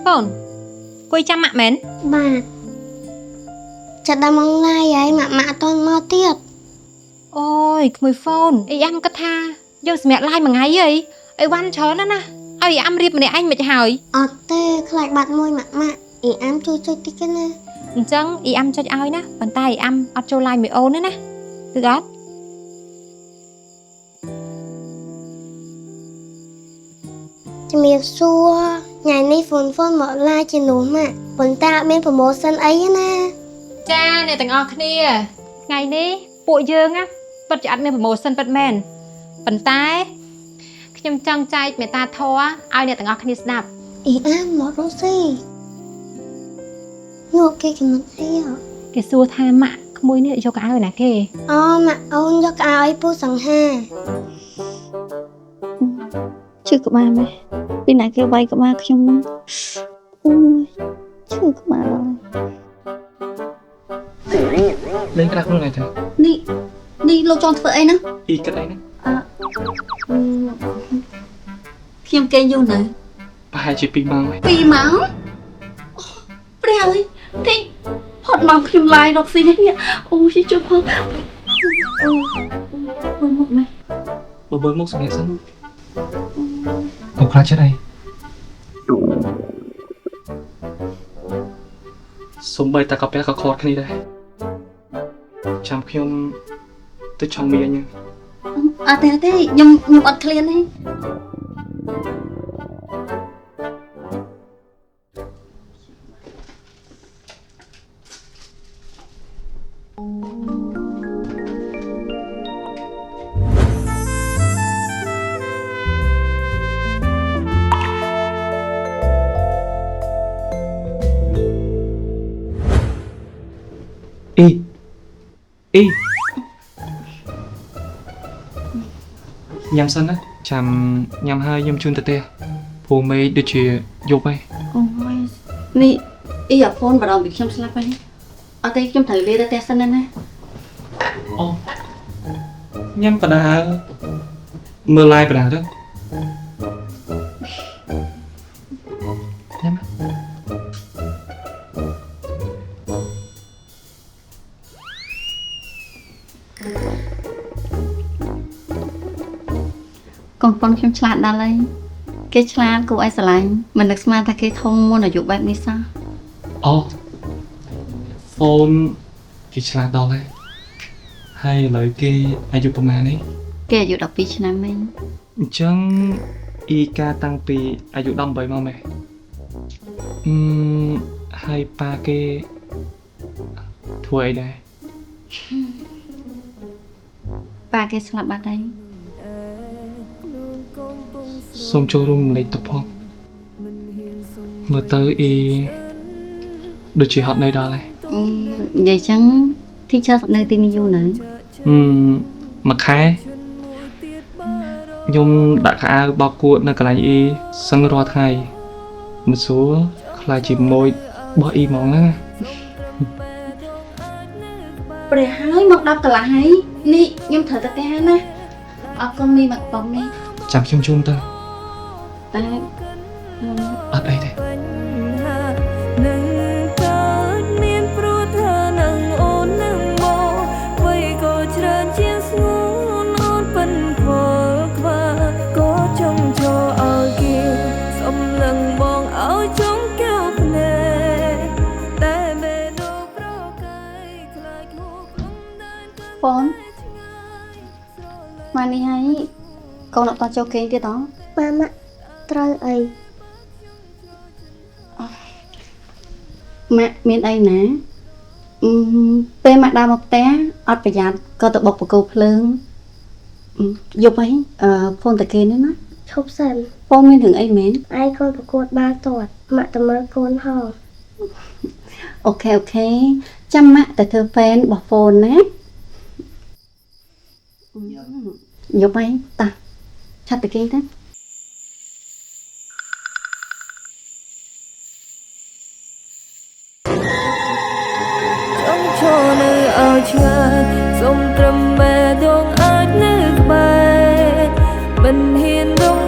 បងគួយចាំម៉ាក់មែន? បាទចាប់ដល់ម៉ោងឡាយហើយម៉ាក់ម៉ាក់អត់ទាន់មកទៀត។ អូយក្មួយហ្វូនអីអាំគិតថាយើងសម្រាប់ឡាយមួយថ្ងៃហីអីវ៉ាន់ច្រើនណាស់ណាឲ្យអាំរៀបម្នាក់ឯងមិនហើយ? អត់ទេខ្លាចបាត់មួយម៉ាក់ម៉ាក់អ៊ីអាំជួយចុចតិចណា។ អញ្ចឹងអ៊ីអាំចុចឲ្យណាប៉ុន្តែអ៊ីអាំអត់ចូលឡាយមួយអូនទេណាគឺអត់? ជំរាបសួរថ្ងៃនេះហ្វូនហ្វូនមកឡាយជំនួសម៉ាក់ប៉ុន្តែអត់មាន promotion អីទេណា។ ចាអ្នកទាំងអស់គ្នាថ្ងៃនេះពួកយើងណាពិតជាអត់មាន promotion ពិតមែនប៉ុន្តែខ្ញុំចង់ចែកមេត្តាធម៌ឲ្យអ្នកទាំងអស់គ្នាស្ដាប់។ អ៊ីអាំមករស់ស៊ីនោះគេចំណុចអីហ៎? គេសួរថាម៉ាក់ក្មួយនេះយកកៅអៅណាគេ? អូម៉ាក់អូនយកកៅអៅឲ្យពូសង្ហា។ ឈឺក្បាលម៉េះពីណាគេវាយក្បាលខ្ញុំហ្នឹងអូយឈឺក្បាលដល់ លេងក្តារខ្លួនឯងទៅ។ នេះនេះលោកចង់ធ្វើអីហ្នឹង? អ៊ីគិតអីហ្នឹង? អឺខ្ញុំគេងយូរនៅ? ប្រហែលជា2ម៉ោងហើយ។ 2ម៉ោងអូព្រះអើយទីផុតមកខ្ញុំឡាយរកស៊ីនេះអូយជួយផងអូមើលមុខម៉េះ? បើមើលមុខសម្រាប់សិន កុំខ្លាចចិត្តអីសំបីតាកាពះក៏ខត់គ្នាដែរចាំខ្ញុំទៅឆុងមីអញ។ អត់ទេអត់ទេខ្ញុំខ្ញុំអត់ឃ្លានទេ។ អ៊ីអ៊ីញ៉ាំសិនណាចាំញ៉ាំហើយខ្ញុំជូនទៅផ្ទះព្រោះមេឃដូចជាយប់ហើយ។ អូយនេះអ៊ីអាហ្វូនបារម្ភពីខ្ញុំស្លាប់ហើយអត់ទេខ្ញុំត្រូវលេទៅផ្ទះសិនណាណា។ អូញ៉ាំបដាមើល live បដាទៅញ៉ាំ។ កូនប៉ុនខ្ញុំឆ្លាតដល់ហើយគេឆ្លាតគួរឲ្យស្រឡាញ់មិននឹកស្មានថាគេធំមុនអាយុបែបនេះសោះ។ អូហ្វូនគេឆ្លាតដល់ហើយហើយឥឡូវគេអាយុប្រហែលនេះ? គេអាយុ12ឆ្នាំវិញ។ អញ្ចឹងអ៊ីកាតាំងពីអាយុ18មកម៉េះអឺហើយប៉ាគេធ្វើអីដែរ? ប៉ាគេស្លាប់បាត់ហើយ។ សូមចូលរួមលេខទៅផងមើលទៅអ៊ីដូចជាហត់នឿយដល់ហើយ។ និយាយចឹង teacher នៅទីនេះយូរនៅ? អឺមួយខែខ្ញុំដាក់ខោអាវបោកគក់នៅកន្លែងអ៊ីសឹងរាល់ថ្ងៃមិនស្រួលខ្លាចជាមួយបោះអ៊ីហ្មងណា។ ព្រះហើយមក10កន្លះហើយនេះខ្ញុំត្រូវទៅផ្ទះហើយណាអរគុណមីមកកំប៉ុងនេះ។ ចាំខ្ញុំជូនទៅ។ តែ អត់អីទេ។ នឹងកើតមានព្រោះថានឹងអូននឹងមកអ្វីក៏ច្រើនជាងស្ងួនអូនប៉ិនខ្វល់ខ្វាក៏ចង់ចូលឲ្យគេសំលឹងបងឲ្យចង់កែវភ្នែកតែមេដូប្រកែកខ្លាចហួកំដែន ហ្វូនមកនេះហើយកូនអត់តចូលគេងទៀតហ៎? ម៉ាម៉ាក់ត្រូវអី? ម៉ាក់មានអីណាអឺពេលម៉ាក់ដើរមកផ្ទះអត់ប្រយ័ត្នក៏ទៅបុកបង្គោលភ្លើងយប់ហើយអឺហ្វូនតាគេនេះណា។ ឈប់សិន។ ហ្វូនមានរឿងអីមែន? ឯងកូនប្រកួតបាល់ទាត់ម៉ាក់ទៅមើលកូនហង។ OK OK ចាំម៉ាក់ទៅធ្វើ fan របស់ហ្វូនណាយប់ហើយតាឆាត់ទៅគេងទៅ។ ចង់ឈរនៅឲ្យឆ្ងាយសុំត្រឹមបេះដូងអាចនៅក្បែរមិនហ៊ានរំ